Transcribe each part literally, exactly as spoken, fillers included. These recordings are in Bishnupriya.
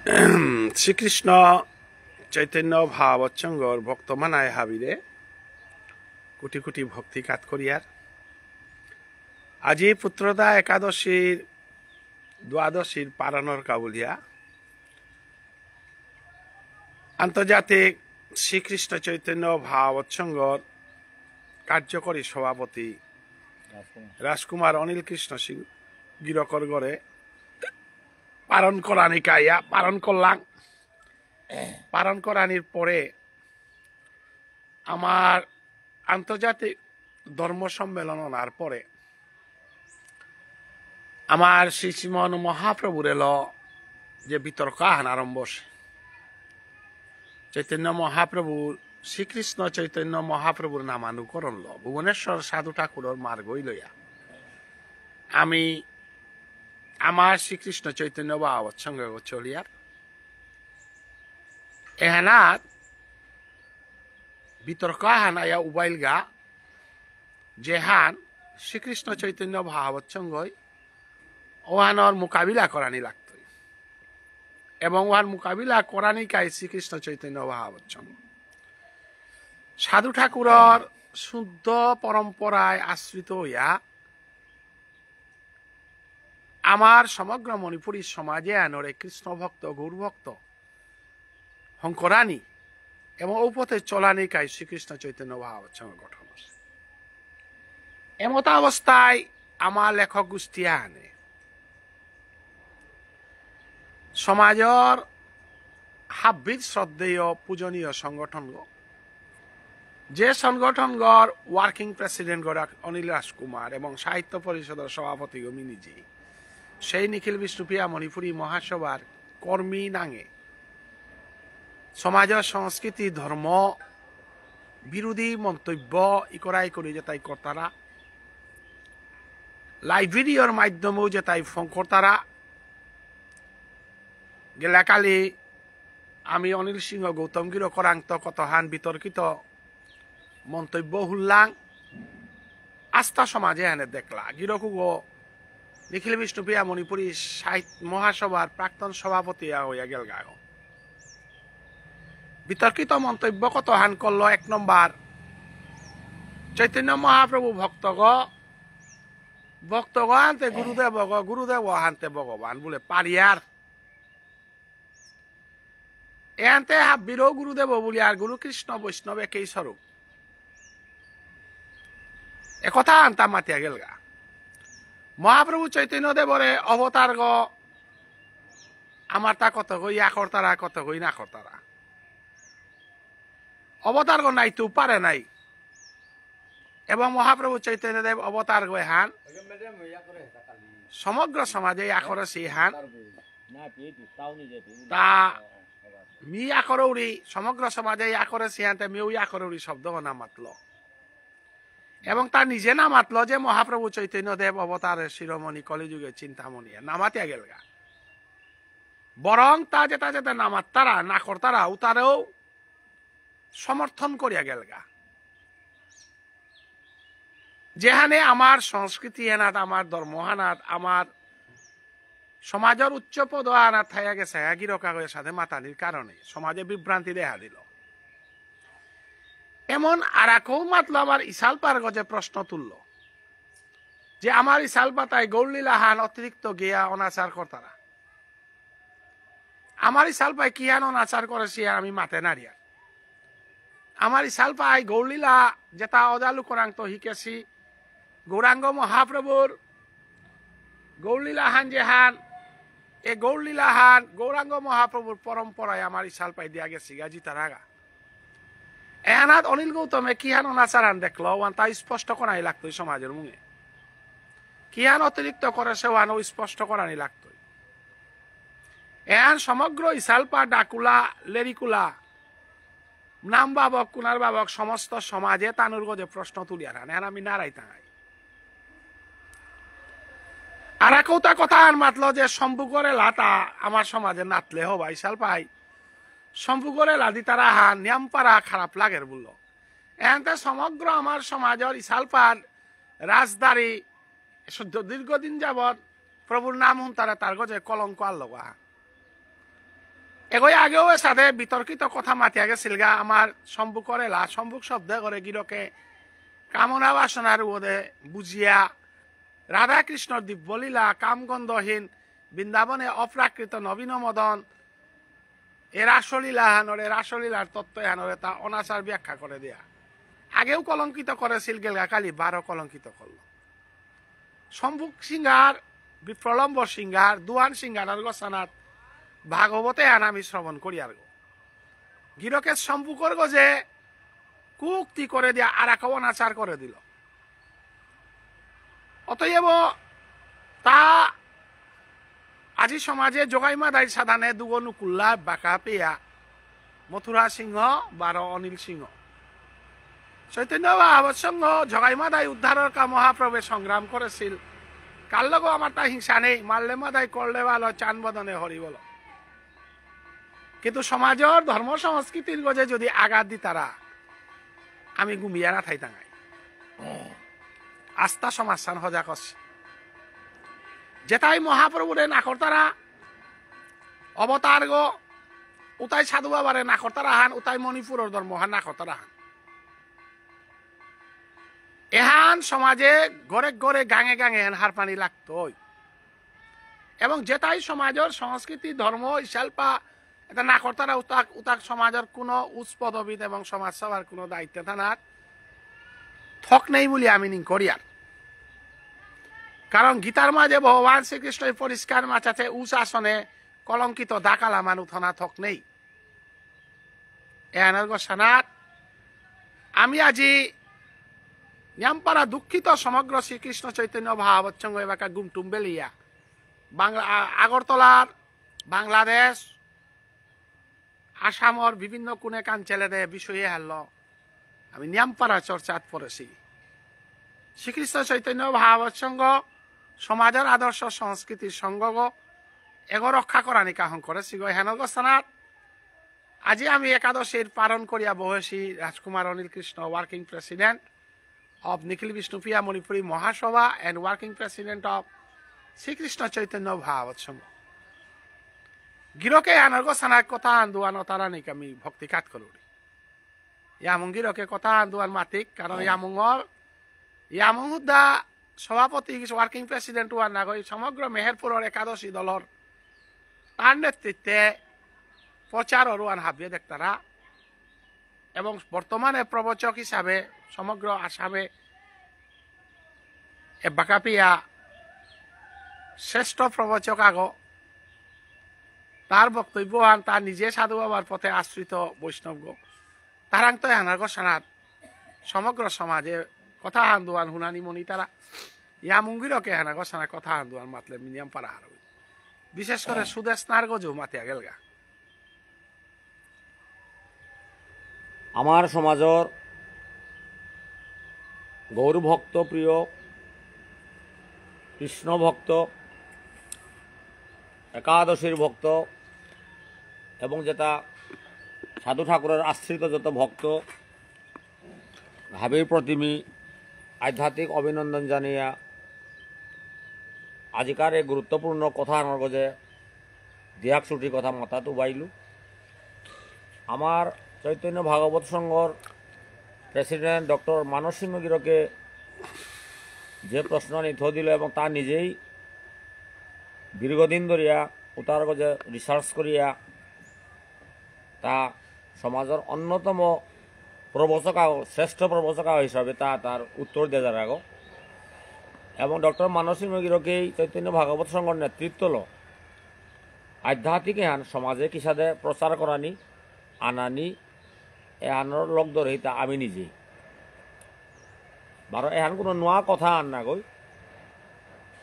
শ্রীকৃষ্ণ চৈতন্য ভাগবত সংঘর ভক্ত মানায় হাবিরে কোটি কোটি ভক্তি কাত করিয়ার। আজি পুত্রদা একাদশীর দ্বাদশীর পারণর কাবুলিয়া আন্তর্জাতিক শ্রীকৃষ্ণ চৈতন্য ভাগবত সংঘর কার্যকরী সভাপতি রাজকুমার অনিল কৃষ্ণ সিং গিরকর ঘরে পালন করানি কাইয়া পালন করলাম। পালন করানির পরে আমার আন্তর্জাতিক ধর্ম সম্মেলন অনার পরে আমার শ্রী শ্রীমন মহাপ্রভুর এলো যে বিতর্ক আহান আরম্ভ হসে। চৈতন্য মহাপ্রভুর, শ্রীকৃষ্ণ চৈতন্য মহাপ্রভুর নামানুকরণ ল ভুবনেশ্বর সাধু ঠাকুরর মার্গই লইয়া আমি আমার শ্রীকৃষ্ণ চৈতন্য ভাগবত সংঘ চলিয়ার। এহানাত বিতর্ক আহান আয়া উবাইলগা, যেহান শ্রীকৃষ্ণ চৈতন্য ভাগবত সংঘই ওহানর মোকাবিলা করানি লাগতই। এবং ওহান মোকাবিলা করানি কাই শ্রীকৃষ্ণ চৈতন্য ভাগবত সংঘ সাধু ঠাকুরর শুদ্ধ পরম্পরায় আশ্রিত হইয়া আমার সমগ্র মণিপুরী সমাজ এহানরে কৃষ্ণ ভক্ত, গৌর ভক্ত হঙকরানি এবং ঔপথে চলানি কাই শ্রীকৃষ্ণ চৈতন্য ভাগবত সংঘ গঠন হসে। এমতা অবস্থায় আমার লেখক গোষ্ঠী আহানে সমাজর হাব্বির শ্রদ্ধেয় পূজনীয় সংগঠন গ, যে সংগঠনগর ওয়ার্কিং প্রেসিডেন্ট গরাক অনিল রাজকুমার এবং সাহিত্য পরিষদর সভাপতি গ মি নিজে, সেই নিখিল বিষ্ণুপ্রিয়া মণিপুরী মহাসভার কর্মী নাঙে সমাজর সংস্কৃতি ধর্ম বিরোধী মন্তব্য ইকরাই করে যেতাই করতারা, লাইভ ভিডিওর মাধ্যমেও যেতাই ফোন করতারা। গেলাকালি আমি অনিল সিংহ গৌতম গিরকরাংত কতহান বিতর্কিত মন্তব্য হুল্লাং। আস্থা সমাজে এনে দেখলা গিরকুগো নিখিল বিষ্ণুপ্রিয়া মণিপুরী সাহিত্য মহাসভার প্রাক্তন সভাপতি হইয়া গেলগা। বিতর্কিত মন্তব্য কতহান করলো। এক নম্বর, চৈতন্য মহাপ্রভু ভক্তগ, ভক্তগ আনতে গুরুদেব গ, গুরুদেব আনতে ভগবান বুলে পারিয়ার। এহানতে হাব্বিরও গুরুদেব বুলিয়ার গুরু কৃষ্ণ বৈষ্ণব একই স্বরূপ। একথা আনতা মাতিয়া গেলগা। মহাপ্রভু চৈতন্য দেবরে অবতারগ আমার তা কতগই ইয়া করতারা, কতগই না করতারা। অবতারগ নাই তো পারে নাই। এবং মহাপ্রভু চৈতন্যদেব অবতারগ এহান সমগ্র সমাজে ইয়া করে সিহান। তা মি ইয়া করৌরি, সমগ্র সমাজে ইয়া করে সিহানতে মিউ ইয়া করৌরি শব্দ না মাতল। এবং তা নিজে না মাতল যে মহাপ্রভু চৈতন্যদেব অবতারে শিরোমণি কলিযুগে চিন্তামণি, না মাতিয়া গেলগা। বরং তা যেটা যেটা না মাত্তারা, না করতারা, উতারেও সমর্থন করিয়া গেলগা। যেহানে আমার সংস্কৃতি এনাত, আমার ধর্ম হানাত, আমার সমাজর উচ্চ পদ আনাত থাইয়া গেছে, গিরকা হয়ে সাথে মাতানির কারণে সমাজে বিভ্রান্তি দেখা দিল। এমন আর আকও মাতলো আমার ইসালপার গজে প্রশ্ন তুলল যে আমার ইসালপা তাই গৌরলীলা হান অতিরিক্ত গেয়া অনাচার করতারা। আমার ইসালপায় কিহান অনাচার করেছি আর আমি মাতে নারিয়ার। আমার ইসালপায় গৌরলীলা যেটা অজালু করাং তো হিকেছি, গৌরাঙ্গ মহাপ্রভুর গৌরলীলা হান যে হান, এ গৌরলীলা হান গৌরাঙ্গ মহাপ্রভুর পরম্পরায় আমার ইসালপায় দিয়া গেছি গা জিতারাগা। এহানাত অনিল গৌতমে কিহান অনাচারান দেখলো, ওয়ান তা স্পষ্ট করাই লাগতই সমাজের মুঙে। কিহান অতিরিক্ত করেছে, ওয়ানও স্পষ্ট করানি লাগতই। এহান সমগ্র ইসালপা, ডাকুলা, লেরিকুলা, নাম বাবক, কুনার বাবক, সমস্ত সমাজে তানুর গজে প্রশ্ন তুলিয়ার হান, এহান আমি নারাই তাঙাই। আর একৌতা কথা আর মাতলো যে সম্ভোগরে লাতা আমার সমাজে নাতলে হবা ইসালপাই। সম্ভোগরে লাদি তারা হান নিয়াম পারা খারাপ লাগের বললো। এহানতে সমগ্র আমার সমাজর ইসালপার রাজদারি শুদ্ধ দীর্ঘদিন যাবৎ প্রভুর নাম হুন তারা তার গজে কলঙ্ক আর লগা। এগই আগেও এসাদে বিতর্কিত কথা মাতিয়া গেছিলগা আমার সম্মুখর এলা, সম্মুখ শব্দ করে গিরকে কামনা বাসনার উদে বুঝিয়া রাধাকৃষ্ণর দিব্যলীলা, কামগন্ধহীন বৃন্দাবনে অপ্রাকৃত নবীন মদন, এ রাসলীলা হানরে, রাসলীলার তত্ত্ব হানরে তা অনাচার ব্যাখ্যা করে দেয়া। আগেও কলঙ্কিত করেছিল, গেলগা কালি বারো কলঙ্কিত করল। সম্মুখ সিংহার, বিপ্রলম্ব সিংহার, দুয়ান সিংহার আর গোসানাত ভাগবতে আন আমি শ্রবণ করি আর গো। গিরকে সম্মুখর গজে কুক্তি করে দিয়া আর এক অনাচার করে দিল। অতএব তা আজি সমাজে জগাই মাদাই সাধানে দুগো নুকুল্লা বাঁকা পেয়া মথুরা সিংহ বারো অনিল সিংহ। চৈতন্য ভাগবত সংঘ জগাই মাদাই উদ্ধারর কা মহাপ্রভে সংগ্রাম করেছিল। কার লগো আমার তা হিংসা নেই, মারলে মাদাই করলে ভালো, চান বদনে হরি বলো। কিন্তু সমাজর ধর্ম সংস্কৃতির গজে যদি আঘাত দিতারা, আমি ঘুমিয়া না থাইতাঙাই। আস্থা সমাজহান হজা করছে। যেতাই মহাপ্রভুরে না করতারা, অবতার গো, উতাই সাধু বাবারে না করতারা হান, উতাই মণিপুরর ধর্ম হান না করতারা হান। এহান সমাজে ঘরে ঘরে গাঙে গাঙে এহান হারপানি লাগতই। এবং যেতাই সমাজর সংস্কৃতি, ধর্ম, ইশালপা, এটা না করতারা উতাক, উতাক সমাজর কোনো উচ্চ পদবীত এবং সমাজসেবার কোনো দায়িত্বে থানার থক নেই বুলি আমি নিং করিয়ার। কারণ গীতার মাঝে ভগবান শ্রীকৃষ্ণই পরিষ্কার মাচাতে উচ্চ আসনে কলঙ্কিত দাকালা মানু থানা থক নেই। এহানর গোসানাত আমি আজি নিয়ামপাড়া দুঃখিত সমগ্র শ্রীকৃষ্ণ চৈতন্য ভাগবত সংঘ এবাকা গুমটুম বেলিয়া বাংলা, আ-, আগরতলার বাংলাদেশ, আসামর বিভিন্ন কোণে কাঞ্চেলে দে বিষয়ে হারল। আমি নিয়ামপাড়া চর্চাত পড়েছি। শ্রীকৃষ্ণ চৈতন্য ভাগবত সংঘ সমাজর আদর্শ সংস্কৃতির সংঘগ এগো রক্ষা করানি কাহন করেছি গো। হেনগ স্থানাত আজি আমি একাদশীর পালন করিয়া বহেছি রাজকুমার অনিল Krishna, working president of Nikhil বিষ্ণুপ্রিয়া মণিপুরী Mahasabha and working president of Shrikrishna চৈতন্য ভাগবত সংঘ। গিরকে আনারগ সানা কথা আন্দোয়ান অতারানিক আমি ভক্তি কাত করুরি। ইয়ামুং গিরকে কথা আন্দোয়ান মাতিক, কারণ ইয়ামুঙর, ইয়ামুং হুদ্দা সভাপতি, working president ওয়ান নাগই সমগ্র মেহেরপুরর একাদশী দলর তার নেতৃত্বে প্রচার ওয়ান হাবিয়ে দেখতারা এবং বর্তমানে প্রবচক হিসাবে সমগ্র আসামে এবাকাপিয়া শ্রেষ্ঠ প্রবচক আগো। তার বক্তব্য আন তার নিজে সাধু বাবার পথে আশ্রিত বৈষ্ণবগ। তারাং তো এহানার গোসানাত সমগ্র সমাজে কথা হান দুয়ান হুনানি মনি তারা। ইয়ামুং গিরকে এহানার গোসানাত কথা হান দুয়ান মাতলে মিনিয়াম পারা হারবি। বিশেষ করে সুদেষ্ণার গজু মাতিয়া গেলগা। আমার সমাজর গৌর ভক্ত প্রিয়, কৃষ্ণ ভক্ত, একাদশীর ভক্ত এবং যেটা সাধু ঠাকুরের আশ্রিত যত ভক্ত, হাবির প্রতি মি আধ্যাত্মিক অভিনন্দন জানিয়া আজিকার এই গুরুত্বপূর্ণ কথা আনার গজে দিয়াক চুটি কথা মাতাত উবাইলু। আমার চৈতন্য ভাগবত সংঘর প্রেসিডেন্ট ডক্টর মানস সিংহ গিরকে যে প্রশ্ন নিথ দিল এবং তা নিজেই দীর্ঘদিন ধরিয়া উতার গজে রিসার্চ করিয়া তা সমাজর অন্যতম প্রবচকা, শ্রেষ্ঠ প্রবচকা হিসাবে তা তার উত্তর দিয়ে যার আগো। এবং ডক্টর মানস সিংহ গিরকেই চৈতন্য ভাগবত সংঘর নেতৃত্ব লো আধ্যাত্মিক এহান সমাজে কিসাদে প্রচার করানি, আনানি, এহানর লগ ধরে তা আমি নিজেই। বারো এহান কোনো নোয়া কথা আন না গই,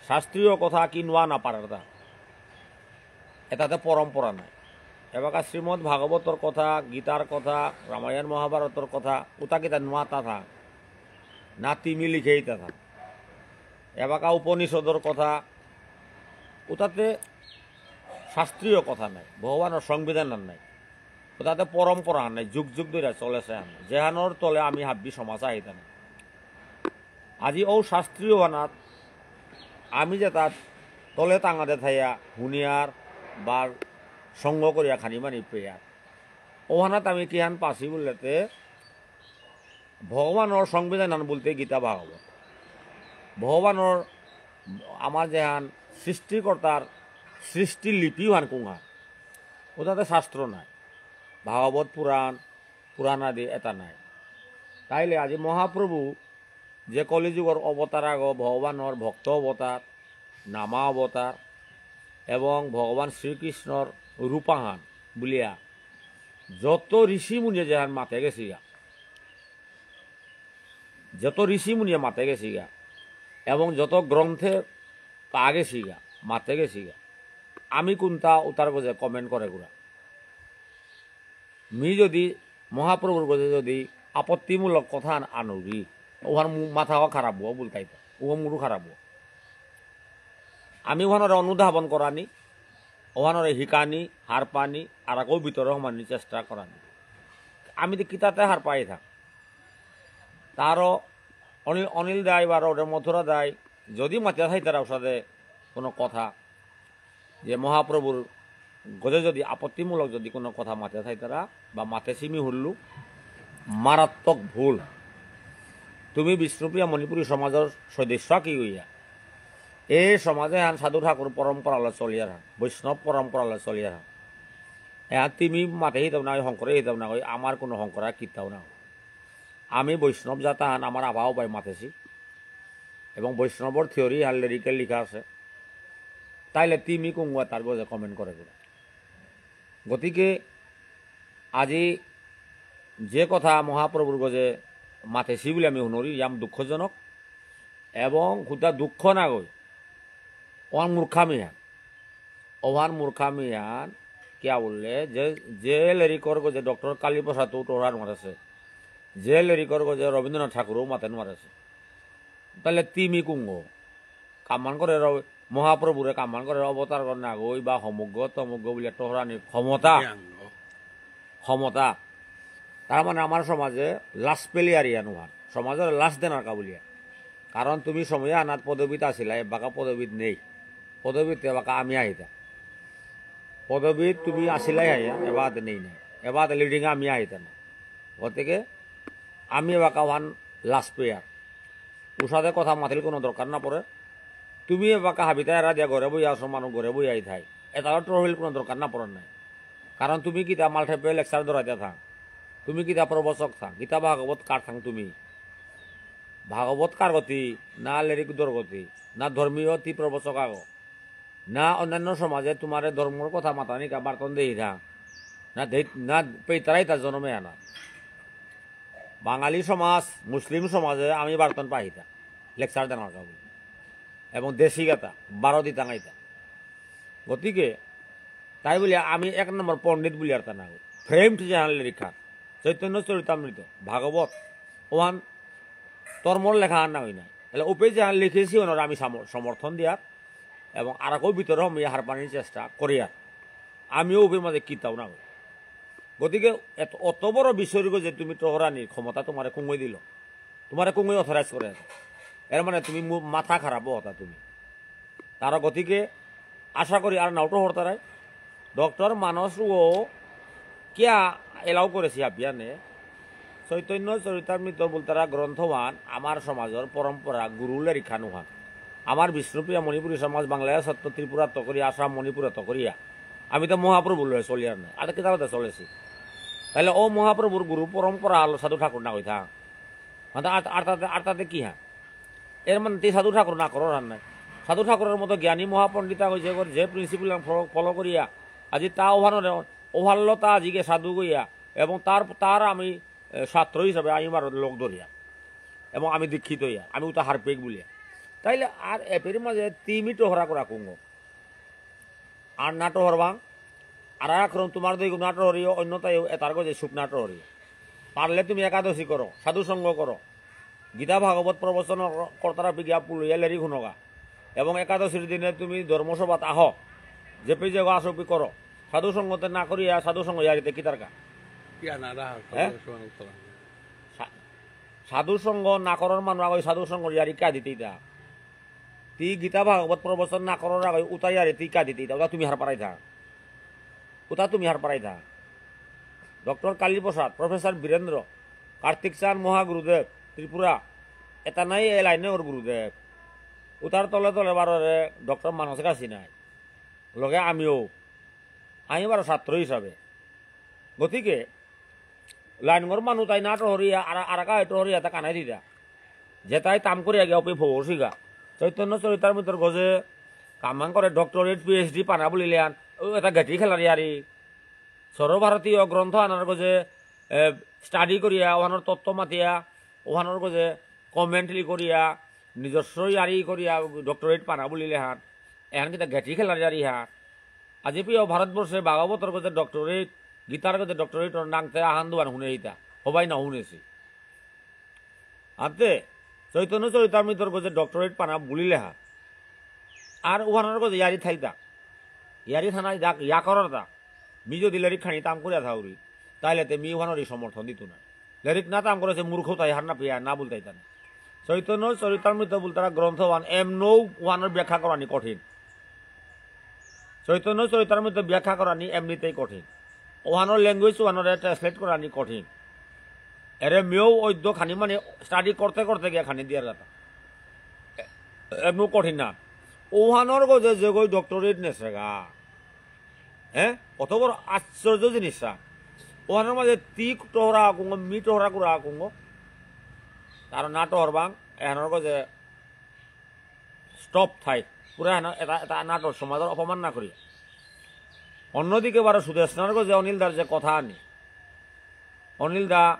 শাস্ত্রীয় কথা কি নোয়া না পারার তা। এটাতে পরম্পরা নাই। এবাকা শ্রীমদ্ ভাগবতর কথা, গীতার কথা, রামায়ণ মহাভারতর কথা, উতা কিতা নোয়া তা থা। না তিমি লিখেই তা থা। এবাকা উপনিষদর কথা, উতাতে শাস্ত্রীয় কথা নাই, ভগবানর সংবিধান আর নাই। উতাতে পরম্পরা আর নাই, যুগ যুগ ধরে চলেছে আর নাই। যেহানর তলে আমি হাব্বি সমাজ আহিতা নাই। আজি ও শাস্ত্রীয় বানাত আমি যে তার তলে তাঙাতে থাইয়া হুনিয়ার বা সঙ্গ করিয়া খানি মানি পেয়ার। ওহানাত আমি কিহান পাসি বুললেতে, ভগবানর সংবিধান হান বুলতে গীতা ভাগবত। ভগবানর, আমার যেহান সৃষ্টিকর্তার সৃষ্টি লিপি হান কুংহান। ওটাতে শাস্ত্র নাই। ভাগবত পুরাণ, পুরাণ আদি এটা নাই। তাইলে আজি মহাপ্রভু যে কলিযুগর অবতার আগ, ভগবানর ভক্ত অবতার, নামা অবতার এবং ভগবান শ্রীকৃষ্ণর রূপাহান বুলিয়া যত ঋষি মুনিয়ে যেহান মাতে গেছিগা, যত ঋষি মুনিয়ে মাতে গেছিগা এবং যত গ্রন্থে পা গেছিগা, মাতে গেছিগা, আমি কোনটা উতার গজে comment করে গুড়া। মি যদি মহাপ্রভুর গজে যদি আপত্তিমূলক কথা আন-, আনুরি, ওহান মু-, মাথাও খারাপ হবো, বুলতাই তো, ও মুরু খারাপ হবো। আমি ওহানরে অনুধাবন করানি, ওহানরে হিকানি, হারপানি, আর আকৌ ভিতরে হমানি চেষ্টা করানি। আমি তো কিতাতে হারপাই থাক। তারও অনিল, অনিল দাই বা রোডে মথুরা দাই, যদি মাতিয়া থাইতারা ওসাদে কোনো কথা, যে মহাপ্রভুর গজে যদি আপত্তিমূলক যদি কোনো কথা মাতে থাইতারা বা মাতে সিমি হুল্লু, মারাত্মক ভুল। তুমি বিষ্ণুপ্রিয়া মণিপুরী সমাজর সদস্য কি হইয়া? এ সমাজে হান সাধু ঠাকুর পরম্পরালো চলিয়ার হান, বৈষ্ণব পরম্পরালো চলিয়ার হান। এ তুমি মাতে হিতাও না, শঙ্করে হিতাও না, ওই আমার কোনো শঙ্করা কিতাও না। আমি বৈষ্ণব জাতা হান, আমার আবাও পাই মাতেছি। এবং বৈষ্ণবর theory হান লেরিকে লিখা আছে। তাইলে তিমি কুঙ্গুয়া তার গজে comment করে করে। গতিকে আজি যে কথা মহাপ্রভুর গজে মাতেছি বুলি আমি শুনরি, ইয়াম দুঃখজনক। এবং হুদা দুঃখ না গই, ওহান মূর্খামি হান। ওহান মূর্খামি হান, কিয়া বুললে, যে, যে লেরিকর গজে ডক্টর কালীপ্রসাদ উঠোরা নোয়ারেছে, যে লেরিকর গজে রবীন্দ্রনাথ ঠাকুরও মাতে নোয়ারেছে, তাহলে তিমি কুঙ্গ। কামান করে র-, মহাপ্রভুরে কামান করে অবতার কর না গই বা হমুগ্গ তমুগ্গ বুলে টহরানি ক্ষমতা। জ্ঞান। ক্ষমতা। তার মানে আমার সমাজে লাশ পেলিয়ারি আনুহান। সমাজের লাশ দেনার কা বুলিয়া। কারণ তুমি সময় আনাত পদবীত আসিলা, এবাকা পদবীত নেই। পদবীত এবাকা আমি আহিতা। পদবীত তুমি আসিলাই হাইয়া, এবাদ নেই নাই। এবাদ leading আমি আহিতা না। গতিকে আমি এবাকা ওহান লাশ পেয়ার। উসাদে কথা মাতিল কোনো দরকার না পড়ে। তুমি এবাকা হাবিতা এরা দিয়া ঘরে বইয়া আসো, মানুষ ঘরে বইয়া আই থাই। এটাও ট্রহিল কোনো দরকার না পড়ে নাই। কারণ তুমি কিতা মালঠেপে lecture ধরাইতে থাক। তুমি কিতা প্রবচক থাক, কিতা ভাগবত কার থাক তুমি। ভাগবত কার গতি, না লেরিক দর গতি, না ধর্মীয় তি প্রবচক আগো। না অন্যান্য সমাজে তোমারে ধর্মর কথা মাতানিকা বার্তন দেহিতা। না দে-, না পেইতারাইতা জনমে আনা। বাঙালি সমাজ, মুসলিম সমাজে আমি বার্তন পাহিতা। lecture দেনার কা বুলি। এবং দেশি গাতা, বারো দি টাঙাইতা। গতিকে, তাই বলে আমি এক নম্বর পণ্ডিত বুলি আর তা না। Framed যেহান লেরিক হান। চৈতন্য চরিতামৃত, ভাগবত, ওহান ধর্মর লেখা আর না হই না। তাহলে উপে যেহান লিখেছি ওনারা আমি সাম-, সমর্থন দিয়ার এবং আর কেউ ভিতরে আমি হারপানির চেষ্টা করিয়ার। আমিও উপে মাঝে কিতাও না হই। গতিকে এত, অত বড় বিষয়গ যে তুমি টহরানির ক্ষমতা তোমারে কুঙই দিল, তোমারে কুঙই authorize করে আছে। এর মানে তুমি মু-, মাথা খারাপ হতা তুমি। তারা গতিকে আশা করি আর নাও টহরতারাই। ডক্টর মানস ও কিয়া allow করেছি আবিয়ানে? চৈতন্য চরিতামৃত বুলতারা গ্রন্থহান আমার সমাজর পরম্পরা গুরু লেরিক হান উহান। আমার বিষ্ণুপ্রিয়া মণিপুরী সমাজ বাংলায় সত্য ত্রিপুরা তকরিয়া, আসাম মণিপুরে তকরিয়া। আমি তো মহাপ্রভু লয়ে চলিয়ার নাই। আর কিতাবতে চলেছি। তাহলে ও মহাপ্রভুর গুরু পরম্পরা আলো সাধু ঠাকুর না কইথা। মানে আর, আর তাতে, আর তাতে কি হ্যাঁ? এর মানে তি সাধু ঠাকুর না করো রান নাই। সাধু ঠাকুরের মতো জ্ঞানী মহাপণ্ডিতা হয়েছে এগর যে principle আমি follow, follow করিয়া, আজি তা ওহানো, ওহানলো তা আজিকে সাধু গইয়া, এবং তার, তার আমি, এ, ছাত্র হিসাবে আমি আমার লোক ধরিয়া, এবং আমি দীক্ষিত হইয়া, আমি উতা হারপেক বলিয়া। তাইলে আর এপের মাঝে তিমি টহরা করা কুঙ্গ। আর না টহরবাং, আর আক্রম তোমার দৈগ না টহরিও, অন্যতায় এতার গজে সুখ না টহরিও। পারলে তুমি একাদশী করো, সাধু সঙ্গ করো, গীতা ভাগবত প্রবচন করতারা পিগিয়া পুলইয়া লেরি হুনগা। এবং একাদশীর দিনে তুমি ধর্মসভাত আহ, যেপি যেগো আসো পি করো। সাধু সঙ্গতে না করিয়া সাধু সঙ্গ ইয়ারিতে কিতারকা? কিয়া না রাহা, হ্যাঁ? সাধু সঙ্গ করা। সা-, সাধু সঙ্গ না করার মানুষ আগে সাধু সঙ্গ ইয়ারি কা দিতে ইতা? তি গীতা ভাগবত প্রবচন না করার আগে উতা ইয়ারি তি কা দিতে ইতা? ওটা তুমি হার পারাই থা। উতা তুমি হার পারাই থা। ডক্টর কালীপ্রসাদ, প্রফেসর বীরেন্দ্র, কার্তিক চাঁদ মহাগুরুদেব, ত্রিপুরা, এটা নাই এ লাইনে ওর গুরুদেব। উতার তলে তলে বারো রে ডক্টর মানস গাছি নাই। লগে আমিও, আমি বারো ছাত্র হিসাবে। গতিকে লাইনগর মানু তাই না টহরিয়া, আর, আরাকা টহরিয়া তা কানাই দিদা। যেতাই তাম করিয়া গিয়া ওপি ফৌসিগা। চৈতন্য চরিতামৃতর গজে কামান করে ডক্টরেট, পিএইচডি পানা বুলিলে আন, ও এটা গেটি খেলার ইয়ারি। সর্বভারতীয় গ্রন্থ আনার গজে, এ, স্টাডি করিয়া, ওহানোর তত্ত্ব মাতিয়া, ওহানোর গজে কমেন্টলি করিয়া, নিজস্ব ইয়ারি করিয়া, ডক্টরেট পানা বুলিলে হান। এহান কিতা গেটি খেলার ইয়ারি হান। আজি পিও ভারতবর্ষে ভাগবতর গজে ডক্টরেট, গীতার গজে ডক্টরেট, নাংতে আহান দুয়ান হুনে হিতা। হবাই না হুনেছি। আতে, চৈতন্য চরিতামৃতর গজে ডক্টরেট পানা বুলিলে হা। আর উহানর গজে ইয়ারি থাইতা। ইয়ারি থানা ইয়া, ইয়া কররতা। মি যদি লেরিক খানি তাম করিয়া থাউরি, তাইলে তে মি উহানরই সমর্থন দিত না। লেরিক না তাম করেছে মূর্খ তাই হার না পিয়া না বুলতাই তানে। চৈতন্য চরিতামৃত বুলতারা গ্রন্থ ওহান এম নৌ উহানর ব্যাখ্যা করানি কঠিন। চৈতন্য চরিতামৃত ব্যাখ্যা করানি এমনিতেই কঠিন। ওহানোর ল্যাঙ্গুয়েজ ওহানোরে ট্রান্সলেট করানি কঠিন। এরে মিও ওইদ্য খানি মানে স্টাডি করতে করতে গিয়া খানি দিয়ার কথা। এ-, এমন কঠিন না। ওহানোর গজে যে গই ডক্টরেট নেসেগা। হ্যাঁ? কত বড় আশ্চর্য জিনিসটা। ওহানোর মাঝে তি টহরা আকুঙ্গ, মি টহরা কুরা আকুঙ্গ। তার না টহরবাং, এহানোর গজে স্টপ থাই। পুরা হেন এটা, এটা নাটক সমাজর অপমান না করি। অন্যদিকে বারো সুদেষ্ণার গজে অনিল দার যে কথা আনি, অনিল দা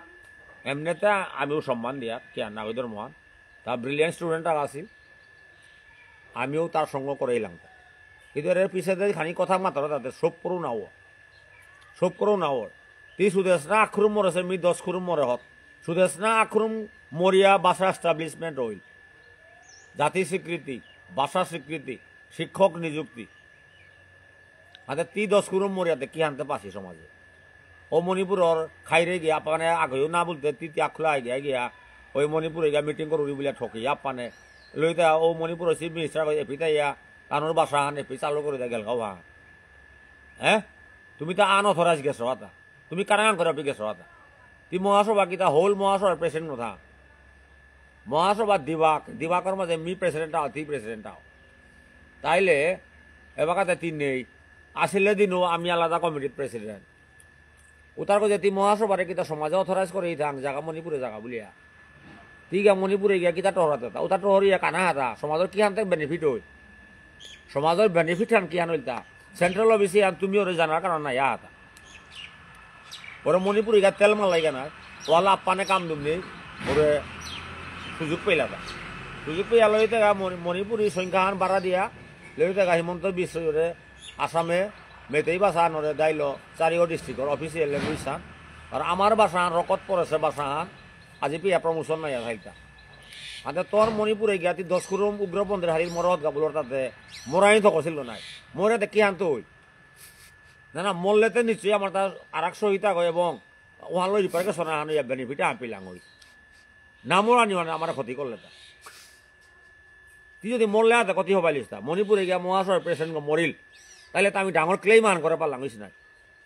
এমনিতে আমিও সম্মান দিয়া, কি আর নাগদর মহান, তা ব্রিলিয়ান্ট স্টুডেন্ট আর আছিল, আমিও তার সঙ্গ করেইলাম। কিন্তু এর পিছে যে খানি কথা মাত্র তাতে সব করু না ও, সব করু না ওর। তি সুদেষ্ণা আখরুম মরেছে, মি দশ খুরুম মরে হত। সুদেষ্ণা আখরুম মরিয়া ভাষা এস্টাবলিশমেন্ট হইল। জাতি স্বীকৃতি, ভাষা স্বীকৃতি, শিক্ষক নিযুক্তি। হাতে তি দশ কুরুম মরিয়াতে কি হানতে পাসি সমাজে? ও মণিপুরর খাইরে গিয়া আপানে আগেও না বলতে তি তি আখলা আগে গিয়া ওই মণিপুরে গিয়া মিটিং করুরি বুলিয়া ঠকি আপানে লইতে ও মণিপুরর চিফ মিনিস্টার এপি তাইয়া কানুর ভাষা হান এপি চালু করে দেয় গেলগাও হা। হ্যাঁ? তুমি তো আনঅথরাইজ গেছো আতা। তুমি কারাঙান করে অফিস গেছো আতা। তি মহাসভা কিতা হোল মহাসভার প্রেসিডেন্ট নথা। মহাসভা দিবাক, দিবাকর মাঝে মি প্রেসিডেন্ট আও, তি প্রেসিডেন্ট আও। তাইলে এবাকাতে তি নেই। আসিলে দিনও আমি আলাদা কমিটির প্রেসিডেন্ট। উতার গজে তি মহাসভারে কিতা সমাজে অথরাইজ করে ইথাং জাগা মণিপুরে জাগা বুলিয়া। তি গিয়া মণিপুরে গিয়া কিতা টহরাতে তা? উতা টহরিয়া কানা হাতা? সমাজর কি হানতে বেনিফিট হই? সমাজর বেনিফিট হান কি হান হইলতা? সেন্ট্রাল ওবিসি হান তুমি ওরে জানার কারণ নাই হাতা। ওরে মণিপুরে গিয়া তেল মালাই গানা, ওয়ালা আপ্পানে কাম দুম নেই, ওরে সুযোগ পেলা তা। সুযোগ পেয়া লইতে গা মণি-, মণিপুরি সংখ্যা হান বাড়া দিয়া, লইতে গা হিমন্ত বিশ্ব ওরে আসামে মেতেই ভাষা হান ওরে দাইল, চারিও ডিস্ট্রিক্টর অফিসিয়াল ল্যাঙ্গুয়েজ হান। আর আমার ভাষা হান রকত পড়েছে ভাষা হান, আজি পিয়া প্রমোশন নাই আর হাইতা। আতে তোর মণিপুরে গিয়া তি দশ কুরুম উগ্রপন্থীর হারির মরদ গাবুলর তাতে মরাই তো কছিল নাই। মরে তে কি আনতো হই? না, না, মরলে তে নিশ্চয়ই আমার তার আর এক শহীদ আগ এবং ওহান লই রিপার গেছো না হানো ইয়া বেনিফিট আন পিলাং হই। না মরানি মানে আমার ক্ষতি করলে তা। তুই যদি মরলে আতে ক্ষতি হবাইলিস তা। মণিপুরে গিয়া মহাসভার প্রেসিডেন্ট মরিল। তাইলে তো আমি ডাঙর ক্লেইম আন করে পারলাম হইস নাই।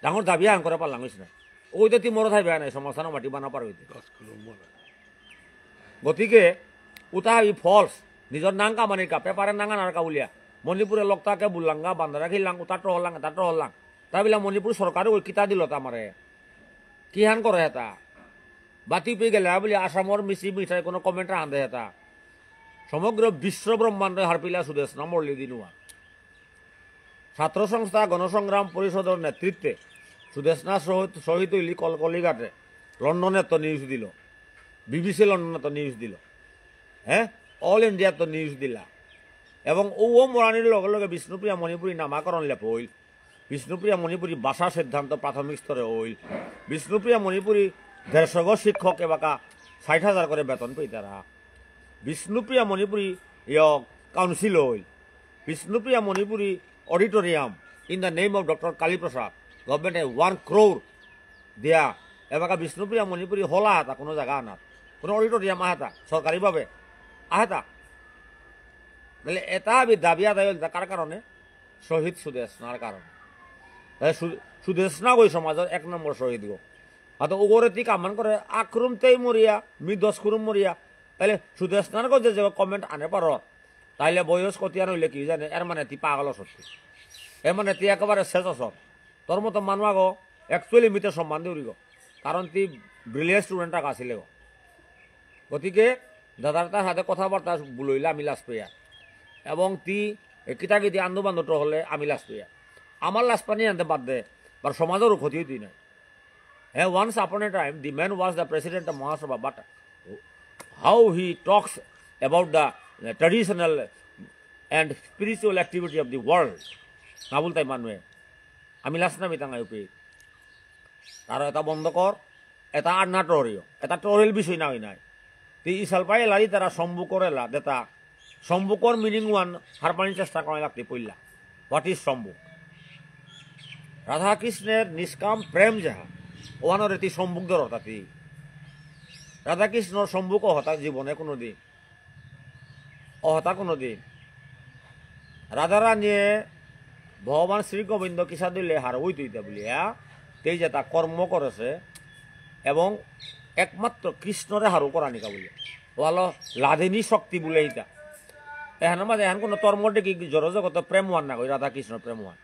ডাঙর দাবি আন করে পারলাম হইস নাই। ওই তো তুই মরে থাকবে নাই, সমাজহান মাটি বানা পার হইতে। দশ কিলো মরে। গতিকে উতা হাবি ফলস। নিজর নাং কামানির কা, পেপারে নাং আনার কা বুলিয়া। মণিপুরে লোক তাকে বুললাঙ্গা, বান্দারা খিললাং, উতা টহরলাং, এতা টহরলাং। তা বিলা মণিপুর সরকারে ওই কিতা দিল তা আমারে? কিহান করে হেতা? বাতি পে গেলে বুলি আসামর মিসি মিঠাই কোনো কমেন্ট আন দে হেতা। সমগ্র বিশ্ব ব্রহ্মাণ্ড হারপিলা সুদেষ্ণা মরলি দিনুয়া। ছাত্র সংস্থা গণসংগ্রাম পরিষদর নেতৃত্বে সুদেষ্ণা শহীদ, শহীদ হইলি কলকলিঘাটে লন্ডনে তো নিউজ দিল, বিবিসি লন্ডনে তো নিউজ দিল, হ্যাঁ, অল ইন্ডিয়া তো নিউজ দিলা। এবং ও মরানির লগে লগে বিষ্ণুপ্রিয়া মণিপুরী নামাকরণ লেপ হইল, বিষ্ণুপ্রিয়া মণিপুরী ভাষা সিদ্ধান্ত প্রাথমিক স্তরে হইল, বিষ্ণুপ্রিয়া মণিপুরী দেড়শো গো শিক্ষক এবাকা ষাট হাজার করে বেতন পেইতারা, বিষ্ণুপ্রিয়া মণিপুরী ইয় কাউন্সিল হইল, Bishnupriya Manipuri auditorium in the name of doctor Kaliprasad, গভর্নমেন্টে ওয়ান ক্রোর দিয়া, এবাকা বিষ্ণুপ্রিয়া মণিপুরী হলা হাতা কোনো জায়গা আনার, কোনো অডিটোরিয়াম আহাতা সরকারিভাবে আহাতা। তাহলে এটা আমি দাবি আদায় হইল কার কারণে? শহীদ সুদেষ্ণার কারণে। তাই সু-, সুদেষ্ণা গই সমাজর এক নম্বর শহীদ গো। আর তো ওগরে তি কামান করে আক্রুম তেই মরিয়া, মি দশ কুরুম মরিয়া। তাহলে সুদেষ্ণার গো যে যে কমেন্ট আনে পারো, তাইলে বয়স কতিয়ান হইলে কি জানে, এর মানে তি পাগল অসত। এর মানে তি একেবারে শেষ অসত। তোর মতো মানু আগো, actually মিতে সম্মান দিউরি গো। কারণ তি brilliant student আগ আছিলে গো। গতিকে দাদার তার হাতে কথাবার্তা বুলইলে আমি লাজ পেয়া। এবং তি এ কিতা কিতি আন্দো বান্দো হলে আমি লাজ পেয়া। আমার লাজ পানি আনতে বাদ দে, আর সমাজেরও ক্ষতি হইতই নাই। হ্যাঁ, once upon a time, the man was the president of Mahasabha, but how he talks about the, uh, traditional and spiritual activity of the world, না বলতাই মানুয়ে। আমি লাজ না মিতাঙ্গাই উপি। তার এটা বন্ধ কর, এটা আর না টরিও, এটা টরিল বিষয় না হই নাই। তি ইসালপাই এলারি তারা সম্বুকর এলা, দেতা সম্বুকর মিনিং ওয়ান হারপানি চেষ্টা করা লাগতে পইলা। What is সম্বুক? রাধাকৃষ্ণের নিষ্কাম প্রেম যাহা, ওয়ানরে তি সম্বুক ধরতা তি। রাধাকৃষ্ণর সম্বুক অহতা জীবনে কোনোদিন, অহতা কোনোদিন। রাধারানীয়ে ভগবান শ্রী গোবিন্দ কিসা দিলে হার হইতে হইতে বলিয়া, তেই যেতা কর্ম করেছে এবং একমাত্র কৃষ্ণরে হারু করানিকা বলে। ওয়ালো লাদিনী শক্তি বলে ইতা। এহান মাঝে এহান কোনো তর্ম ডেকে জড় জগত প্রেম ওয়ান না কই, রাধা কৃষ্ণ প্রেম ওয়ান।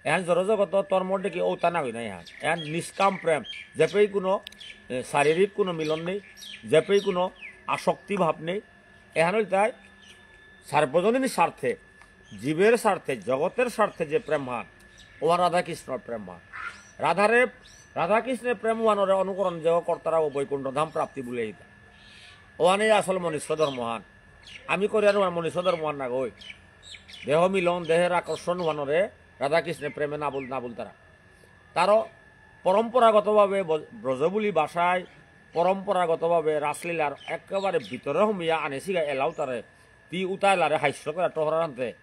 এহান জড় জগত তর্ম ডেকে ঔতা না কই না এহান। এহান নিষ্কাম প্রেম। যেপেই কোনো, এ, শারীরিক কোনো মিলন নেই, যেপেই কোনো আসক্তি ভাব নেই। এহান হইল তাই সার্বজনীন স্বার্থে, জীবের স্বার্থে, জগতের স্বার্থে যে প্রেমহান, ওহান রাধাকৃষ্ণর প্রেমহান। রাধারে, রাধাকৃষ্ণের প্রেমহানরে অনুকরণ যে কর্তারা ও বৈকুণ্ঠ ধাম প্রাপ্তি বলে এইটা। ওহানে আসল মনুষ্য ধর্মহান। আমি করি আর ওহান মনুষ্য ধর্মহান না গই। দেহ মিলন, দেহের আকর্ষণ ওহানরে রাধাকৃষ্ণের প্রেমে না বল, না বলতারা। তারও পরম্পরাগতভাবে ব-, ব্রজবুলি ভাষায় পরম্পরাগতভাবে রাসলীলার একেবারে ভিতরে হমিয়া আনেসিগা এলাও তারে, তি উতা এলারে হাস্য করে টহরার আনতে,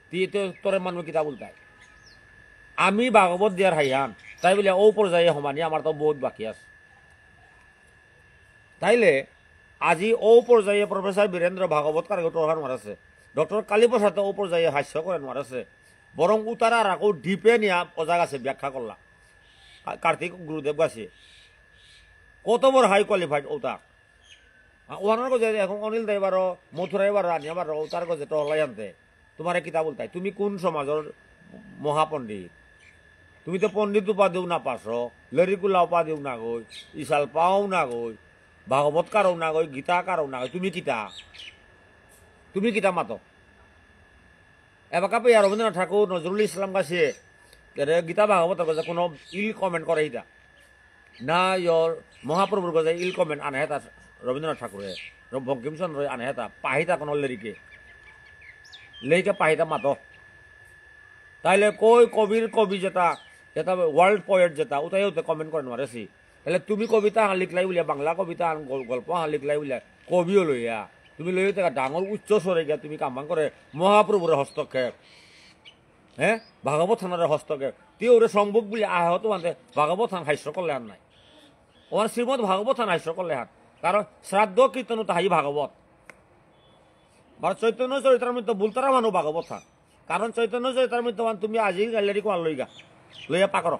তি তো তোরে মানু কিতা বলতাই? আমি ভাগবত দিয়ার হাইহান, তাই বলে ও পর্যায়ে হমানি আমার তো বহুত বাকি আছে। তাইলে আজি ও পর্যায়ে প্রফেসর বীরেন্দ্র ভাগবত কারকে টহরা নোয়ারেছে, ডক্টর কালীপ্রসাদ ও পর্যায়ে হাস্য করে নোয়ারেছে, বরং উতারা আর আকো ডিপে নিয়া ওজা গাছে ব্যাখ্যা করলা। কা-, কার্তিক গুরুদেব গাছে। কত বড় হাই কোয়ালিফাইড ওতা। আ, ওহানর গজে এখন অনিল দাই বারো, মথুরাই বারো, রানিয়া বারো, ওতার গজে টহলাই আনতে। তোমারে কিতা বলতাই? তুমি কোন সমাজর মহাপণ্ডিত? তুমি তো পণ্ডিত উপাধিও না পাসো, লেরিকুলা উপাধিও না গই, ইসাল পাও না গই, ভাগবত কারও না গই, গীতা কারও না গই, তুমি কিতা? তুমি কিতা মাতো? এবাকা পেয়া রবীন্দ্রনাথ ঠাকুর, নজরুল ইসলাম গাছে, এরে গীতা ভাগবতর গজে কোনো ইল কমেন্ট করে ইতা। না ইয়র মহাপ্রভুর গজে ইল কমেন্ট আনে হেতা রবীন্দ্রনাথ ঠাকুরে, র-, বঙ্কিমচন্দ্র আনে হেতা, পাহিতা কোনো লেরিকে। লেরিকে পাহিতা মাতো। তাইলে কই কবির কবি যেতা, যেতা ওয়ার্ল্ড পোয়েট যেতা, উতাই উতে কমেন্ট করে নোয়ারেসি। তাহলে তুমি কবিতা আন লিখলাই বুলিয়া, বাংলা কবিতা আন, গল-, গল্প আন লিখলাই বুলিয়া, কবিও লইয়া, তুমি লইয়া থাকা ডাঙর উচ্চ স্বরে গিয়া তুমি কামান করে মহাপ্রভুর হস্তক্ষেপ, হ্যাঁ, ভাগবত থানার হস্তক্ষেপ, তি ওরে সংভোগ বুলি আহত আনতে ভাগবত থান হাস্য করলে আর নাই। ওর শ্রীমদ ভাগবত থান হাস্য করলে হাত, কারণ শ্রাদ্ধ কীর্তন তাহাই ভাগবত। আর চৈতন্য চরিতামৃত বুলতারা মানু ভাগবত থান। কারণ চৈতন্য চরিতামৃত মান তুমি আজি গ্যালারি কোয়াল লইগা, লইয়া পাকর।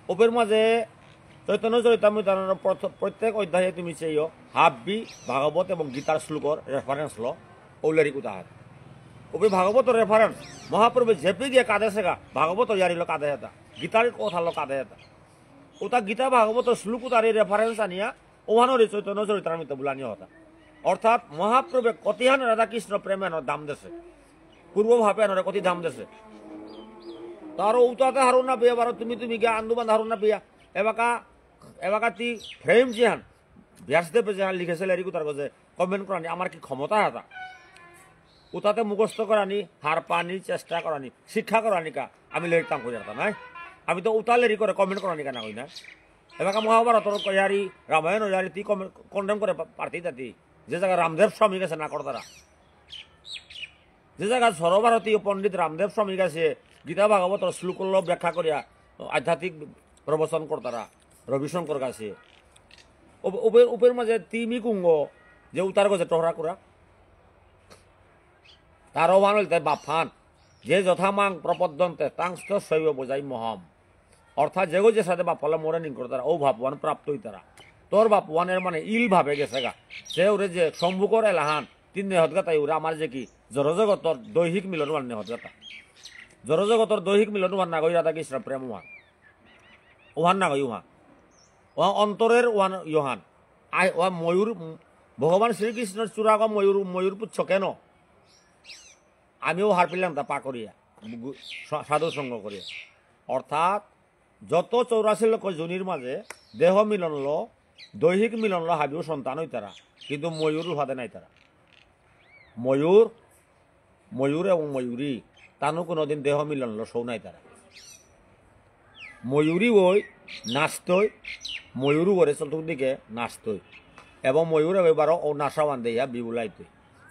ওপের মাঝে চৈতন্য চরিতামৃত প্রথ-, প্রত্যেক অধ্যায়ে তুমি চেয়েও হাব্বি ভাগবত এবং গীতার শ্লোকর রেফারেন্স লো, ও লেরিক উদাহরণ। ওপে ভাগবত রেফারেন্স, মহাপ্রভু যেপি গিয়ে কাঁদেছে গা, ভাগবত ইয়ারিলো কাঁদে হেতা, গীতার কথালো কাঁদে হেতা। ওটা গীতা ভাগবত শ্লোক উতারে রেফারেন্স আনিয়া ওহানরে চৈতন্য চরিতামৃত বুলানি হতা। অর্থাৎ মহাপ্রভু কতিহান রাধাকৃষ্ণ প্রেমে আনর দাম দেছে। পূর্ব ভাবে আনরে কতি দাম দেছে। তারও উতাতে হারুন না পেয়া, বারো তুমি তুমি গিয়া আন্দু বান্ধ হারুন না পেয়া। এবাকা, এবাকা তি ফ্রেম যেহান, ব্যাসদেবে যেহান লিখেছে লেরিক উতার গজে, কমেন্ট করানি আমার কি ক্ষমতা আছে? উতাতে মুখস্থ করানি, হারপানি, চেষ্টা করানি, শিক্ষা করানি কা, আমি লেরিক তাম করি রাখতাম নাই। আমি তো উতা লেরিক করে কমেন্ট করানি কা না কই না। এবাকা মহাভারতর ইয়ারি, রামায়ণ ইয়ারি, তি কমেন্ট, কন্ডেম করে পা-, পারতি তাতি। যে জায়গা রামদেব স্বামী গেছে না করতারা। যে জায়গা সর্বভারতীয় পণ্ডিত রামদেব স্বামী গেছে, গীতা ভাগবতর শ্লোকগুলো ব্যাখ্যা করিয়া আধ্যাত্মিক প্রবচন করতারা, রবিশঙ্কর গেছে। উপ-, উপের, উপের মাঝে তিমি কুঙ্গ, যে উতার গজে টহরা করা। তার ওহান হইল তাই বাফান, যে যথা মাং প্রপদ্যন্তে, তাংস্ত শৈব বোঝাই মহম। অর্থাৎ যেগো যে সাথে বাপলে মোরে নিংকরতারা, ও ভাবওয়ান প্রাপ্ত হইতারা। তোর বাপওয়ানের মানে ইল ভাবে গেছে গা। সে ওরে যে সম্মুখর এলাহান, তিন নেহত গাতাই ওরে আমার যে কি, জড়জগতর দৈহিক মিলন ওয়ান নেহত গাতা। জড়জগতর দৈহিক মিলন ওয়ান নাগই রাধা কৃষ্ণ প্রেম ওয়ান। ওহান নাগই ওহান। ও অন্তরের ওয়ান ইহান। আই, ও ময়ূর, ভগবান শ্রীকৃষ্ণর চূড়াগ ময়ূর, ময়ূর পুচ্ছ কেন? আমিও হারপিলাম তা পা করিয়া, গু-, সা-, সাধু সঙ্গ করিয়া। অর্থাৎ যত চৌরাশি লক্ষ যোনির মাঝে দেহ মিলন লো, দৈহিক মিলন লো হাবিও সন্তান হইতারা, কিন্তু ময়ূর উহাদে নাই তারা। ময়ূর, ময়ূর এবং ময়ূরী, তানু কোনোদিন দেহ মিলন লো সৌ নাই তারা। ময়ূরী ওই নাচতই, ময়ূর ওরে চতুর্দিকে নাচতই। এবং ময়ূর এবারও ও নাচাওয়ান দেইয়া বিবুলাইতই।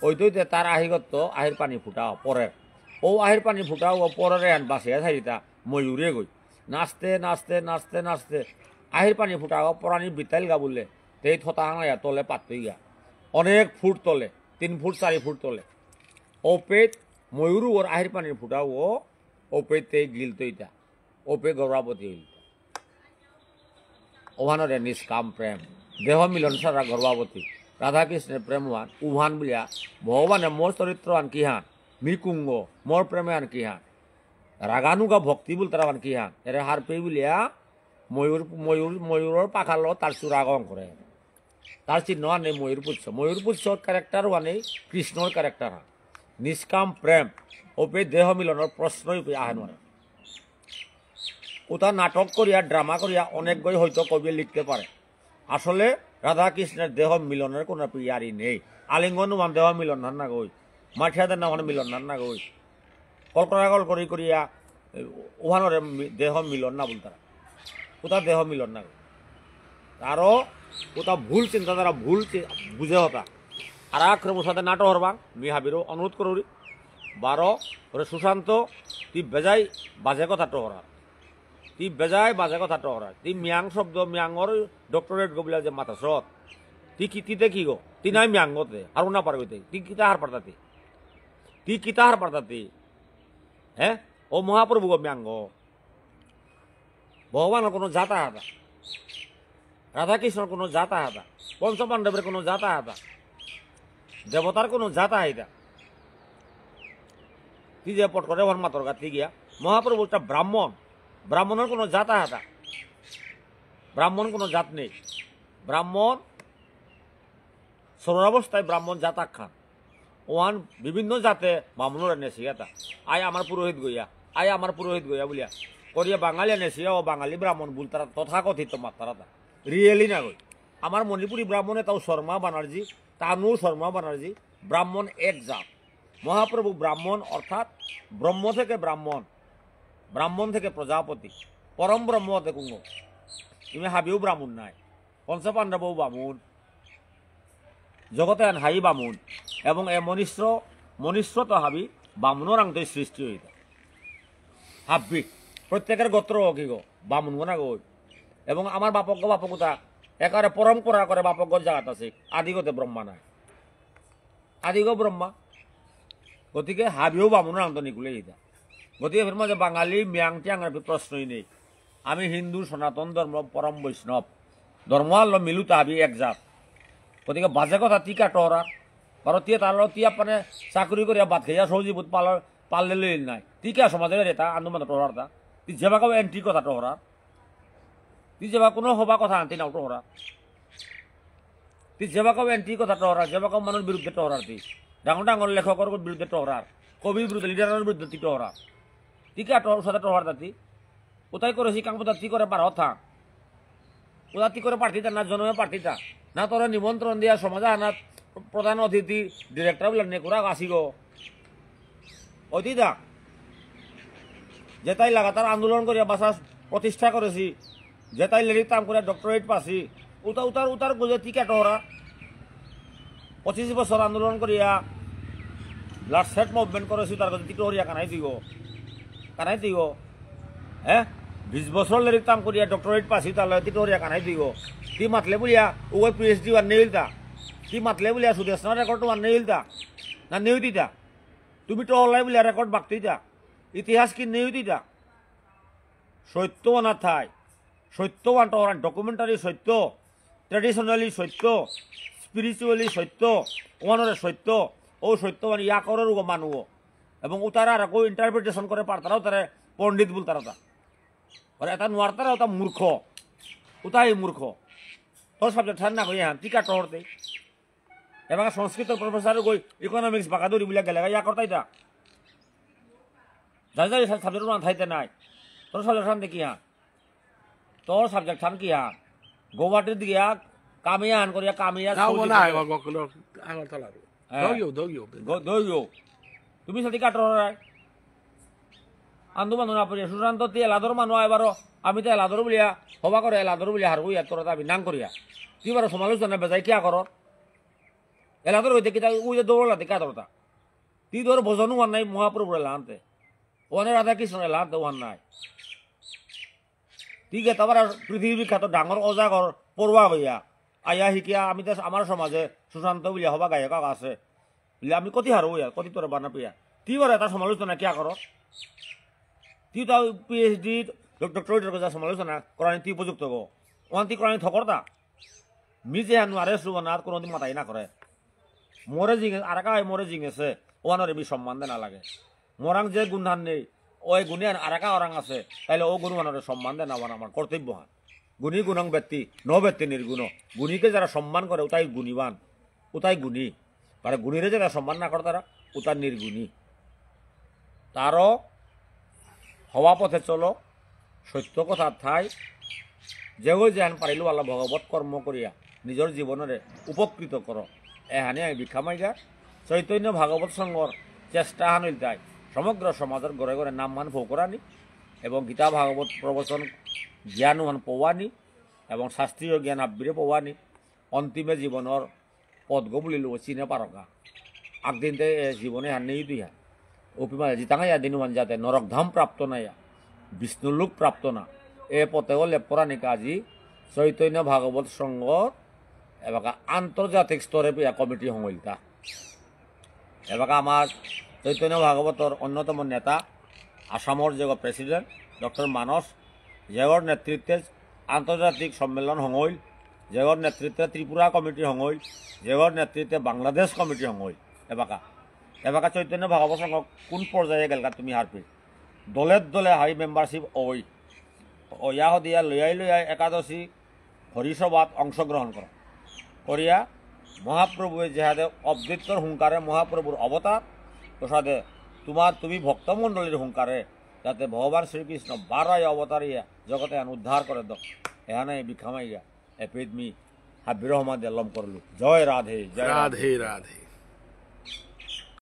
ওইতইতে তার আহিগত আহির পানি ফুটাও পরে। ও আহির পানি ফুটাও ও পরে আন বাসিয়া থাইতা ময়ূরে গই। নাচতে, নাচতে, নাচতে, নাচতে। আহির পানি ফুটাও পরানি বিতাইল গা বুললে। তেই থতা আনাইয়া তলে পাততই গা। অনেক ফুট তলে, তিন ফুট, চারি ফুট তলে। ওপেত ময়ূর ওর আহির পানি ফুটাও ও, ওপেত তেই গিলতইতা। ওপে গর্ভবতী হইল। ওহানরে নিষ্কাম প্রেম। দেহ মিলন ছাড়া গর্ভবতী। রাধাকৃষ্ণের প্রেম ওহান, উহান বুলিয়া, ভগবানে মোর চরিত্র আন কিহান, মি কুঙগ, মোর প্রেমে আন কিহান। রাগানুগা ভক্তি বুলতারা আন কিহান। এরে হারপেই বুলিয়া, ময়ূর, ময়ূর, ময়ূরর পাখালো তার চূড়াগ অঙ্করে। তার চিহ্ন আনে ময়ূর পুচ্ছ। ময়ূর পুচ্ছর character ওয়ানে কৃষ্ণর character হান। নিষ্কাম প্রেম। ওপে দেহ মিলনর প্রশ্নই উপে আহে নয়। ওটা নাটক করিয়া, drama করিয়া অনেক গই হয়তো কবি লিখতে পারে। আসলে রাধাকৃষ্ণের দেহ মিলনের কোনো পিয়ারি নেই। আলিঙ্গন ওয়ান দেহ মিলন হান না গই। মাঠিয়া দেন ওখানে মিলন হান না গই। কলকরা কল করি করিয়া, এ, ওহানরে মি-, দেহ মিলন না বুলতারা। ওটা দেহ মিলন না। আরো ওটা ভুল চিন্তাধারা, ভুল চি-, বুঝে হতা। আর আক্রমণ সাথে নাটো হরবাং, মি হাবিরও অনুরোধ করুরি। বারো, ওরে সুশান্ত, তুই বেজাই বাজে কথা টহরা। তি বেজায় বাজে কথা টহরা। তি মিয়াং শব্দ, মিয়াংর doctorate গবিলা যে মাতাসত। তি কি, তি দেখি গো? তি নাই মিয়াং গতে। হারু না পারবি তি। তি কিতা হার পারতা তি? তি কিতা হার পারতা তি? হে? ও মহাপ্রভু গো মিয়াং গো। ভগবানর কোনো জাত আহাতা। রাধাকৃষ্ণর কোনো জাত আহাতা। পঞ্চপাণ্ডবের কোনো জাত আহাতা। দেবতার কোনো জাত আহাতা। তি যে পট করে ওর মাতর গাতি গিয়া। মহাপ্রভু একটা ব্রাহ্মণ। ব্রাহ্মণর কোনো জাত আহাতা। ব্রাহ্মণ কোনো জাত নেই। ব্রাহ্মণ সর্বাবস্থায় ব্রাহ্মণ জাত আখ্যান। ওহান বিভিন্ন জাতে বামুনরে নেসিয়াতা। আই আমার পুরোহিত গইয়া, আই আমার পুরোহিত গইয়া বুলিয়া। করিয়া বাঙালিয়া নেসিয়া ও বাঙালি ব্রাহ্মণ বুলতারা তথাকথিত মাত্তারাতা। Really না গই। আমার মণিপুরী ব্রাহ্মণে তাও শর্মা বানার্জি, তানু শর্মা বানার্জি, ব্রাহ্মণ এক জাত। মহাপ্রভু ব্রাহ্মণ অর্থাৎ ব্রহ্ম থেকে ব্রাহ্মণ, ব্রাহ্মণ থেকে প্রজাপতি, পরম ব্রহ্ম হতে কুঙ্গ। ইমে হাবিও ব্রাহ্মণ নাই। পঞ্চপাণ্ডবও বামুন, জগতে আন হাই বামুন, এবং এ মনুষ্য, মনুষ্য তো হাবি বামুনর আংতে সৃষ্টি হইতা। হাব্বি, প্রত্যেকের গোত্র কি গো, বামুন গো না গো। এবং আমার বাপক গো, বাপক গোতা, একারে পরম্পরা করে বাপক গো জাগাত আছে, আদিগতে ব্রহ্মা নাই। আদিগ ব্রহ্মা। গতিকে হাবিও বামুনর আন্ত নিকুলে ইতা। গতিকে ফির মাঝে বাঙালি মিয়াং টিয়াং আর প্রশ্নই নেই। আমি হিন্দু, সনাতন ধর্ম, পরম বৈষ্ণব। ধর্ম আল্লো মিলুতা হাবি এক জাত। গতিকে বাজে কথা টিকা টহরা। ভারতীয় তার টিয়া মানে চাকরি করিয়া ভাত খাইয়া সৌজি বুত পাল-, পাললে লইল নাই। টিকা সমাজে রেতা আন্দোলন টহরার তা। তি যেবাকাও anti কথা টহরা। তি যেবা কোনো হবা কথা আনতে নাও টহরা। তি যেবাকাও anti কথা টহরার, যেবাকাও মানুষ বিরুদ্ধে টহরার তি। ডাঙর ডাঙর লেখকর বিরুদ্ধে টহরার, কবির বিরুদ্ধে, লিডারের বিরুদ্ধে তি টহরার। তি কে টহর সাথে টহরার তি? কোথায় করেছি কাম কোথা তি করে পার হতা? কোথা তি করে পার্টিতা না জন্মে পার্টিতা? না তোরা নিমন্ত্রণ দিয়া সমাজে আনা প্রধান অতিথি, director বলে নেকুরা আসি গো। অতীতা, যেটাই লাগাতার আন্দোলন করিয়া ভাষা প্রতিষ্ঠা করেছি, যেটাই লেরিক তাম করে doctorate পাসি, উতা-, উতার, উতার গুজে টিকা টহরা। পঁচিশ বছর আন্দোলন করিয়া blood set movement করেছি, তার গুজে টিকা টহরিয়া কানাই দিব। কানাই দিব। হ্যাঁ? বিশ বছর লেরিক তাম করিয়া doctorate পাসি, তার লগে টিকা টহরিয়া কানাই দিব। তি মাতলে বুলিয়া, উগো PhD আর নেইলতা। তি মাতলে বুলিয়া সুদেশনা record আর নেইলতা। না নেই দিতা। তুমি টহলাই বুলিয়া record বাগতইতা। ইতিহাস কি নেই দিতা? সত্য বানা থাই। সত্য বানটা ওরা documentary সত্য, traditionally সত্য, spiritually সত্য, ওয়ানরে সত্য, ও সত্য মানে ইয়া করার উগো মানু। এবং উতারা আর কেউ interpretation করে পারতারা, উতারে পণ্ডিত বলতারা তা। আর এটা নোয়ারতারা, ওটা মূর্খ। উতাই মূর্খ। তোর subject হান না কই হান, টিকা টহরতে। এবার সংস্কৃত professor গই economics বাগাদুরি বুলিয়া গেলে ইয়া করতাই তা। যাই যাই subject ওয়ান থাইতে নাই। তোর subject হান দেখি হ্যাঁ। তোর subject হান কি হ্যাঁ? গুয়াহাটির দিকে এক কামিয়া হান করিয়া কামিয়া না, school ও দিকে না, গো-, গো-, গো-, আগরতলা। হ্যাঁ। দৌড়িও, দৌড়িও। গো-, দৌড়িও। তুমি সাথে কাটর হয়। আন্দু বান্দু না পড়িয়া, সুশান্ত তি এলাদর মানু আইবারো, আমি তো এলাদর বুলিয়া, হবা করে এলাদর বুলিয়া হারবো ইয়া, তোরা তো আমি নাং করিয়া। তুই বারো সমালোচনা বেজায় কিয়া করো? এলাদর হইতে কিতা, উই যে দৌড়লা তে কিয়া দৌড়তা? তুই ধর ভজন ওয়ান নাই, মহাপ্রভুর এলাহানতে। ওয়ানে রাধাকৃষ্ণ এলাহানতে ওয়ান নাই। ঠিক আছে, তারপরে পৃথিবী বিখ্যাত ডাঙর অজাগর পড়ুয়া হইয়া আয়া হিকিয়া আমি তো আমার সমাজে সুশান্ত বুলিয়া হবা গায়ক আগ আছে। বুলে আমি কতি হারো হইয়া, কতি তোরে বানা পিয়া। তুই বারো এটা সমালোচনা কিয়া করো? তুই তো পিএইচডি, ডক্টরেট করে যা সমালোচনা করানি তুই উপযুক্ত গো। ওয়ান তুই করানি থকরতা। মি যে হানু আরে সুবনাথ কোনোদিন মাতাই না করে। মোরে জিঙে, আরাকা হয় মোরে জিঙেছে, ওয়ানরে মি সম্মান দেনা লাগে। মোরাং যে গুণহান নেই, ওই গুণে আরাকা ওরাং আছে, তাইলে ও গুণহানরে সম্মান দেনা ওয়ান আমার কর্তব্য হান। গুণী গুণং ব্যক্তি, ন ব্যক্তি নির্গুণ। গুণীকে যারা সম্মান করে, ওটাই গুণীবান, ওটাই গুণী। আর গুণীরে যারা সম্মান না করে, তারা ওটা নির্গুণী। তারও হওয়া পথে চলো, সত্য কথা থাই, যেগো যেহান পারিল আল্লাহ ভগবত কর্ম করিয়া নিজের জীবনরে উপকৃত করো। এহানে আমি ভিক্ষা মাইগা। চৈতন্য ভাগবত সংঘর চেষ্টা হান হইল তাই সমগ্র সমাজের ঘরে ঘরে নাম মান ফৌকরানি এবং গীতা ভাগবত প্রবচন জ্ঞান মান পৌয়ানি এবং শাস্ত্রীয় জ্ঞান আব্বিরে পৌয়ানি। অন্তিমে জীবনর পথগ বুলিল চিনে পারকা। আগদিন তে এ জীবনে হার নেই তুই হা। উপি মাঝে জিতাঙা ইয়া দিন ওয়ান যাতে নরক ধাম প্রাপ্ত না ইয়া, বিষ্ণুলোক প্রাপ্ত না। এ পথেও লেপরানি কাজী চৈতন্য ভাগবত সংঘ এবাকা আন্তর্জাতিক স্তরে পিয়া কমিটি হঙইলতা। এবাকা আমার চৈতন্য ভাগবতর অন্যতম নেতা, আসামর যে প্রেসিডেন্ট ডক্টর মানস, যেগর নেতৃত্বে আন্তর্জাতিক সম্মেলন হঙইল, যেগর নেতৃত্বে ত্রিপুরা কমিটি হঙইল, যেগর নেতৃত্বে বাংলাদেশ কমিটি হঙইল। এবাকা, এবাকা চৈতন্য ভাগবত সংঘ কোন পর্যায়ে গেলগা তুমি হারপি? দলে দলে হাই মেম্বারশিপ ওই, ওয়া হদিয়া লয়াই লয়াই একাদশী হরিসভাত অংশগ্রহণ করো। করিয়া মহাপ্রভুয়ে যেহাদে অদ্বৈতর হুঙ্কারে মহাপ্রভুর অবতার, প্রসাদে তোমার তুমি ভক্তমণ্ডলীর হুঙ্কারে যাতে ভগবান শ্রীকৃষ্ণ বারায় অবতারিয়া জগতে আন উদ্ধার করে দক। এহানে ভিক্ষা মাইয়া এপিত মি হাবির রহমান দিয়ে লম করলু। জয় রাধে, জয় রাধে। রাধে রাধে।